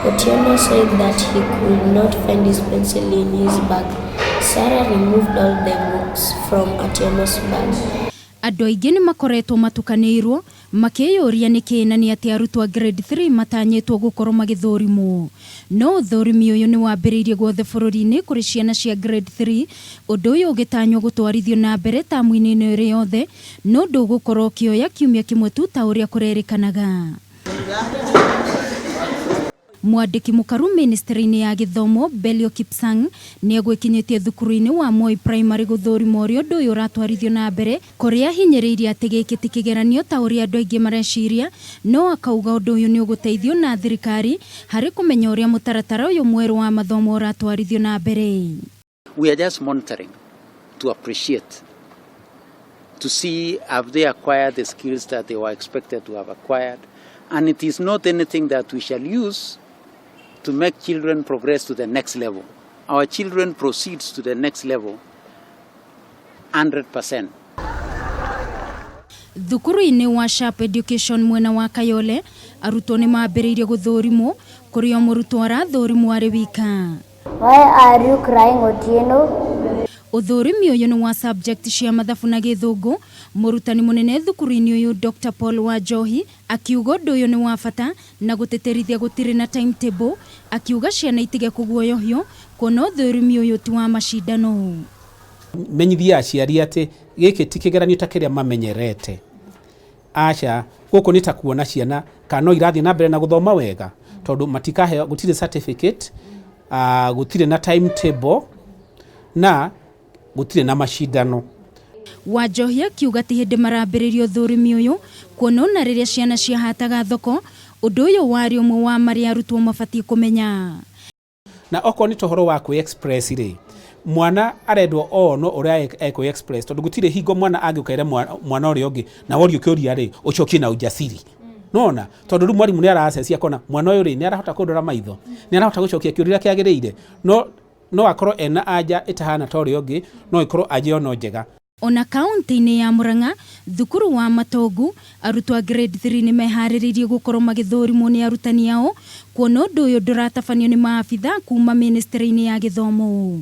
Otieno said that he could not find his pencil in his bag. Sarah removed all the books from Otieno's bag. Andũ aingĩ nĩ makoretwo matukanĩirwo makĩyũria nĩkĩ na nĩ atĩ arutwo a grade 3 matanyĩtwo gũkorwo magĩthũrimwo. No ũthũrimi ũyũ nĩ wambĩrĩirie guothe bũrũri-inĩ kũrĩ ciana cia grade 3, ũndũ ũyũ ũgĩtanywo gũtwarithio na mbere tamu-inĩ ĩno ĩrĩ yothe, no ndũgũkorwo ũkĩoya kiumia kĩmwe tu ta ũrĩa kũrerĩkanaga. Mwandĩki mũkaru ministry-inĩ ya gĩthomo Belio Kipsang nĩ egwĩkinyĩtie thukuru-inĩ wa Moi Primary gũthũrima ũrĩa ũndũ ũyũ ũratwarithio na mbere, kũrĩa ahinyĩrĩirie atĩ gĩkĩ ti kĩgeranio ta ũrĩa andũ aingĩ mareciria, no akauga ũndũ ũyũ nĩ ũgũteithio na thirikari harĩ kũmenya ũrĩa mũtaratara ũyũ mwerũ wa mathomo ũratwarithio na mbere. We are just monitoring to appreciate, to see have they acquired the skills that they were expected to have acquired. And it is not anything that we shall use to make children progress to the next level. Our children proceeds to the next level 100%. Thukuru-inĩ wa Sharp Education mwena wa Kayole, arutwo nĩ mambĩrĩirie gũthũrimwo, kũrĩa o mũrutwo arathũrimwo arĩ wika. Why are you crying, Otieno? Ũthũrimi ũyũ nĩ wa subject cia mathabu na gĩthũngũ. Mũrutani mũnene thukuru-inĩ ũyũ Dr. Paul Wanjohi akiuga ũndũ ũyũ nĩ wa bata na gũtĩtĩrithia gũtirĩ na timetable, akiuga ciana itige kũguoyohio kuona ũthũrimi ũyũ ti wa macindano. Menyithie aciari atĩ gĩkĩ ti kĩgeranio ta kĩrĩa mamenyerete. Aca, gũkũ nĩ ta kuona ciana kana no irathiĩ na mbere na gũthoma wega, tondũ matikaheo, gũtirĩ certificate, gũtirĩ na timetable na gũtirĩ na macindano. Wanjohi akiuga ti hĩndĩ marambĩrĩria ũthũrimi ũyũ, kuona ona rĩrĩa ciana ciahataga thoko, ũndũ ũyũ warĩ ũmwe wa marĩa arutwo mabatiĩ kũmenya. Na okorwo nĩ ta ũhoro wa kwĩ express rĩ, mwana arendwo ono ũrĩa ekwĩ express, tondũ gũtirĩ hingo mwana angĩũka ere mwana ũrĩa ũngĩ na worio kĩũria rĩ, ũcokie na ujasiri nona, tondũ rĩu mwarimũ nĩ aracecia akona mwana ũyũ rĩ, nĩ arahota kũndora maitho, nĩ arahota gũcokia kĩũria kĩrĩa kĩagĩrĩire, no akorwo ena anja ĩtahana ta ũrĩa ũngĩ, no ĩkorwo anja ĩyo no njega. Ona kaunti-inĩ ya Murang'a, thukuru wa Matongu, arutwo a grade 3 nĩ meharĩrĩirie gũkorwo magĩthũrimwo nĩ arutani ao, kuona ũndũ ũyũ ndũratabanio nĩ maabitha kuma ministry-inĩ ya gĩthomo.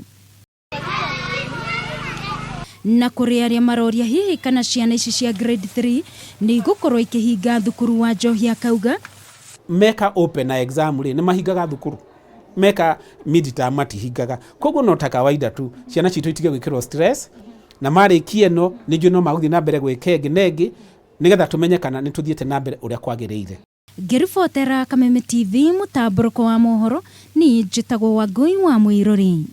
Na kũrĩ arĩa maroria hihi kana ciana ici cia grade 3 nĩ igũkorwo ikĩhinga thukuru, wa Njohi akauga meka open na exam rĩ, nĩ mahingaga thukuru, meka midterm matihingaga. Koguo no ta kawaida tu, ciana citũ itige gwĩkĩrwo stress, na marĩkia ĩno nĩ njũĩ no magũthiĩ na mbere gwĩka ĩngĩ na ĩngĩ, nĩgetha tũmenye kana nĩ tũthiĩte na mbere ũrĩa kwagĩrĩire. Ngĩribotera Kameme TV mũtambũrũko wa mohoro, niĩ njĩtagwo Wangũi wa Mũirũri.